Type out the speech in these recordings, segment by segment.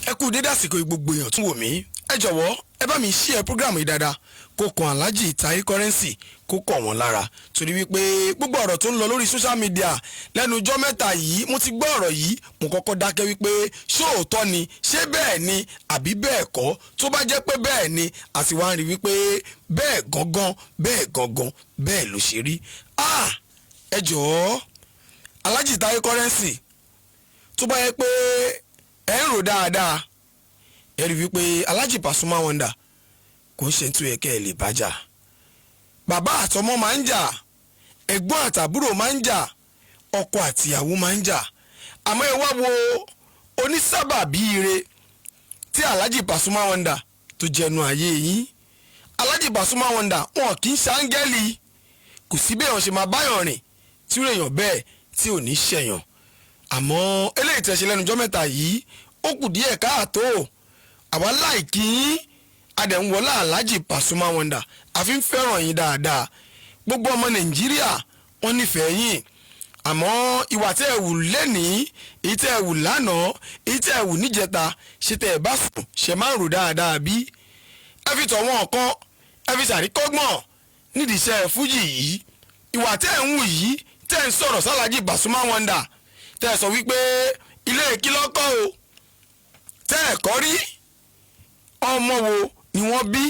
Ẹ kú dédé àsìkò, gbogbo èèyàn tún wò mí. Ẹ jọ̀wọ́, ẹ bá mi share program yìí dáadáa, kó kan Alhaji Taye Currency, kó kàn wọ́n lára, torí wípé gbogbo ọ̀rọ̀ tó ń lọ lórí social media lẹ́nu ọjọ́ 3 yìí, mo ti gbọ́ ọ̀rọ̀ yìí, mo kọ́kọ́ dákẹ́ wípé ṣóòótọ́ ni, ṣé bẹ́ẹ̀ ni àbí bẹ́ẹ̀ kọ́? Tó bá jẹ́ pé bẹ́ẹ̀ ni, àti wá ń rí wípé bẹ́ẹ̀ gangan, bẹ́ẹ̀ gangan, bẹ́ẹ̀ ló ṣe rí. Ah, ẹ jọ̀ọ́, Alhaji Taye Currency, tó bá yẹ pé ẹ ń rò dáadáa, ẹ rí wípé Alhaji Pasuma Wonder kò ń ṣe tó yẹ kẹ́ ẹ lè bá jà. Bàbá àtọmọ máa ń jà, ẹ̀gbọ́n àtàbúrò máa ń jà, ọkọ àtìyàwó máa ń jà, àmọ́ ẹ wá wo onísábàbí ire tí Alhaji Pasuma Wonder tó jẹnu ayé yín. Alhaji Pasuma Wonder, wọn kì í ṣàǹgẹ́lì. Kò sí bẹ́ẹ̀ wọ́n ṣe máa báyọ̀ rìn tí ó rèèyàn bẹ́ẹ̀ tí ò ní ṣẹ̀yàn. Àmọ́ eléyìí tẹ̀ ṣe lẹ́nu ọjọ́ 3 yìí, ó kù díẹ̀ káàtó. Àwa like yín, adẹ̀ńwọlá Alhaji Pasuma Wonder, àfi ń fẹ́ràn yín dáadáa. Gbogbo ọmọ Nàìjíríà, wọ́n nífẹ̀ẹ́ yín, àmọ́ ìwà tẹ́ ẹ wù lẹ́nìí, èyí tẹ́ ẹ wù lánàá, èyí tẹ́ ẹ wù níjẹta, ṣe tẹ́ ẹ bá sùn, ṣe máa ń rò dáadáa bí? Ẹ fi tọ̀ wọn kan, ẹ fi ṣàríkọ́gbọ̀n nídìí iṣẹ́ fújì yìí. Ìwà tẹ́ ẹ ń wù yìí, tẹ́ ẹ ń sọ̀rọ̀ sálàjì Pasuma Wonder, tẹ́ ẹ sọ wípé ilé kílọ́kọ́ o tẹ́ ẹ kọ́ rí, ọmọ wo ni wọ́n bí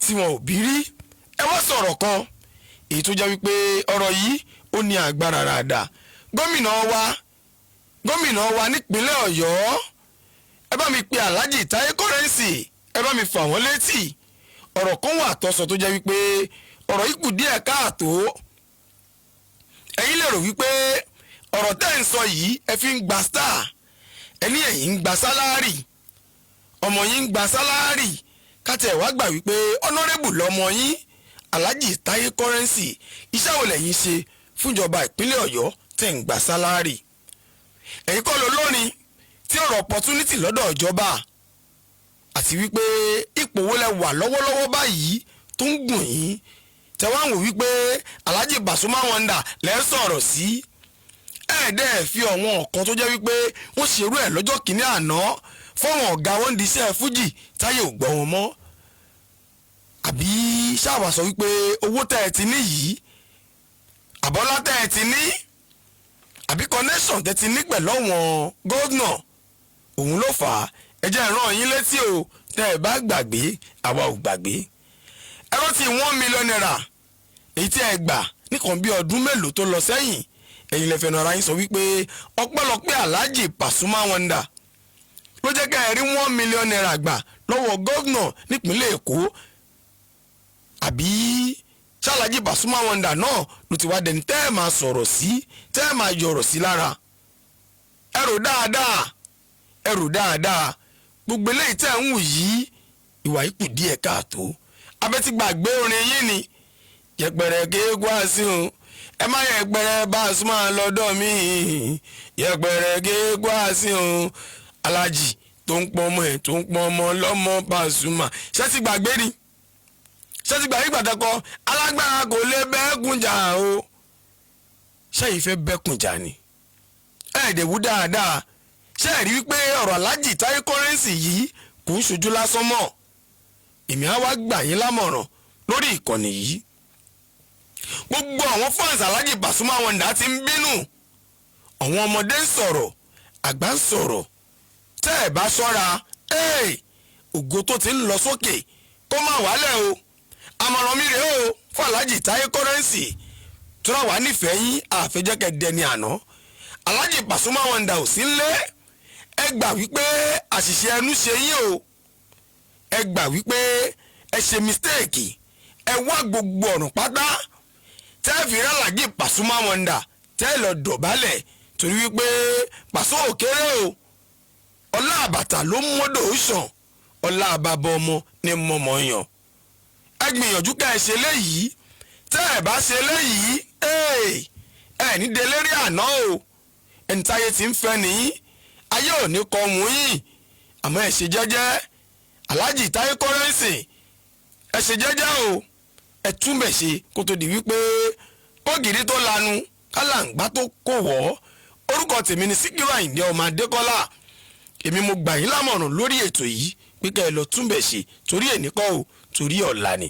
tí wọn ò bí rí? Ẹ wá sọ̀rọ̀ kan èyí tó jẹ́ wípé ọ̀rọ̀ yìí, ó ní agbára ràdà. Gómìnà wa nípínlẹ̀ Ọ̀yọ́, ẹ bá mi pe Alhaji Taye Currency, ẹ bá mi fà wọ́n létí. Ọ̀rọ̀ kan wà tọ́sọ tó jẹ́ wípé ọ̀rọ̀ yìí kù díẹ̀ káàtó. Ẹ̀yin lè rò wípé ọ̀rọ̀ tẹ́ ń sọ yìí, ẹ fi ń gba star. Ẹni ẹ̀yin ń gba salary, ọmọ yín ń gba salary. Kátẹ́ ẹ̀ wá gbà wípé honourable lọ́mọ yín, Alhaji Taye Currency, iṣẹ́ wo lẹ̀yin ṣe fúnjọba ìpínlẹ̀ Ọ̀yọ́ tẹ̀ ń gba salary? Ẹ̀yin kọ́ ló lórin tí ọ̀rọ̀ opportunity lọ́dọ̀ ìjọba, àti wípé ipò wo lẹ wà lọ́wọ́lọ́wọ́ báyìí tó ń gùn yín, tẹ wá ń wò wípé Alhaji Pasuma Wonder lẹ́ sọ̀rọ̀ sí? Ẹ̀ẹ́dẹ́ fi ọ̀wọ́n ọ̀kan tó jẹ́ wípé wọ́n ṣerú ẹ̀ lọ́jọ́ kìíní àná fọ́wọ́n ọ̀gá wọn di iṣẹ́ fújì táyé ò gbọ́ wọn mọ́. Àbí ṣáàwá sọ wípé owó tẹ́ ẹ ti ní yìí, àbọ́lá tẹ́ ẹ ti ní, àbí connection tẹ́ ti ní pẹ̀lú àwọn gómìnà, òun ló fà á? Ẹ jẹ́ ìran yín létí o. Tẹ́ ẹ bá gbàgbé, àwa ò gbàgbé. Ẹ rántí ₦1 million èyí tí ẹ gbà nìkan bí ọdún mélòó tó lọ sẹ́yìn? Ẹ̀yin lè fẹnu ara yín sọ wípé ọpẹ́lọpẹ́ Alhaji Pasuma Wonder ló jẹ́ ká ẹ rí ₦1 million gbà lọ́wọ́ gómìnà nípínlẹ̀ Èkó. Àbí ṣàlàjì Pasuma Wonder náà ló ti wá dẹni tẹ́ ẹ máa sọ̀rọ̀ sí, tẹ́ ẹ máa yọ̀rọ̀ sí lára? Ẹ rò dáadáa, ẹ rò dáadáa. Gbogbo eléyìí tẹ́ ẹ ń wù yìí, ìwà yìí kù díẹ̀ káàtó. Abẹ́tí gbàgbé orin yín ni yẹpẹrẹ kéékù àsìhùn, ẹ má yẹpẹrẹ Pasuma lọ́dọ̀ mi, yẹpẹrẹ kéékù àsìhùn, alájì tó ń pọn ọmọ ẹ̀, tó ń pọn ọmọ lọ́mọ Pasuma. Ṣé ti gbàgbé ni? Ṣé ti gbàgbé gbàdàkọ alágbára kò lè bẹ́ẹ̀kùn jà o? Ṣé yìí fẹ́ bẹ́kùn jà ni? Ẹ̀ẹ́dẹ̀wú dáadáa. Ṣé ẹ̀ rí wípé ọ̀rọ̀ Alhaji Taye Currency yìí kò ń ṣojú lásán mọ́? Èmi á wá gbà yín lámọ̀ràn lórí ìkànnì yìí. Gbogbo àwọn fans Alhaji Pasuma Wonder ti ń bínú, àwọn ọmọdé ń sọ̀rọ̀, àgbà ń sọ̀rọ̀. Tẹ́ ẹ̀ bá ṣọ́ra, ògo tó ti ń lọ sókè, kó má wálẹ̀ o. Àmọ̀ràn mi rèé o fún Alhaji Taye Currency tó rà wá nífẹ̀ẹ́ yín, àfẹ́jẹ́kẹ́ dẹni àná. Alhaji Pasuma Wonder ò sí nlé. Ẹ gbà wípé àṣìṣe ẹnu ṣe yín o. Ẹ gbà wípé ẹ ṣe mistake. Ẹ wá gbogbo ọ̀nà pátá tẹ́ ẹ fi rí Alhaji Pasuma Wonder, tẹ́ ẹ lọ dọ̀bálẹ̀, torí wípé Pàṣọ òkèrè o. Ọlá àbàtà ló ń mọ́dọ̀ ó sàn, ọlá àbàbọ̀ ọmọ ní mọ̀mọ́ yàn. Ẹ gbìyànjú ká ẹ ṣe léyìí. Tẹ́ ẹ bá ṣe léyìí, ẹ ní delérí àná o. Ẹni táyé ti ń fẹ́ nìyí, ayé ò ní kọ wọ́n yìí. Àmọ́ ẹ ṣe jẹ́jẹ́, Alhaji Taye Currency, ẹ ṣe jẹ́jẹ́ o. Ẹ túnbẹ̀ ṣe kó tó di wípé kógìrì tó lanu, kálàǹgbá tó kò wọ́. Orúkọ tèmi ni Síkírù Àyìndé ọmọ Adékọ́lá. Èmi mo gbà yín lámọ̀ràn lórí ètò yìí pé kẹ́ ẹ lọ túnbẹ̀ ṣe, torí èní kọ́ o, torí ọ̀la ni.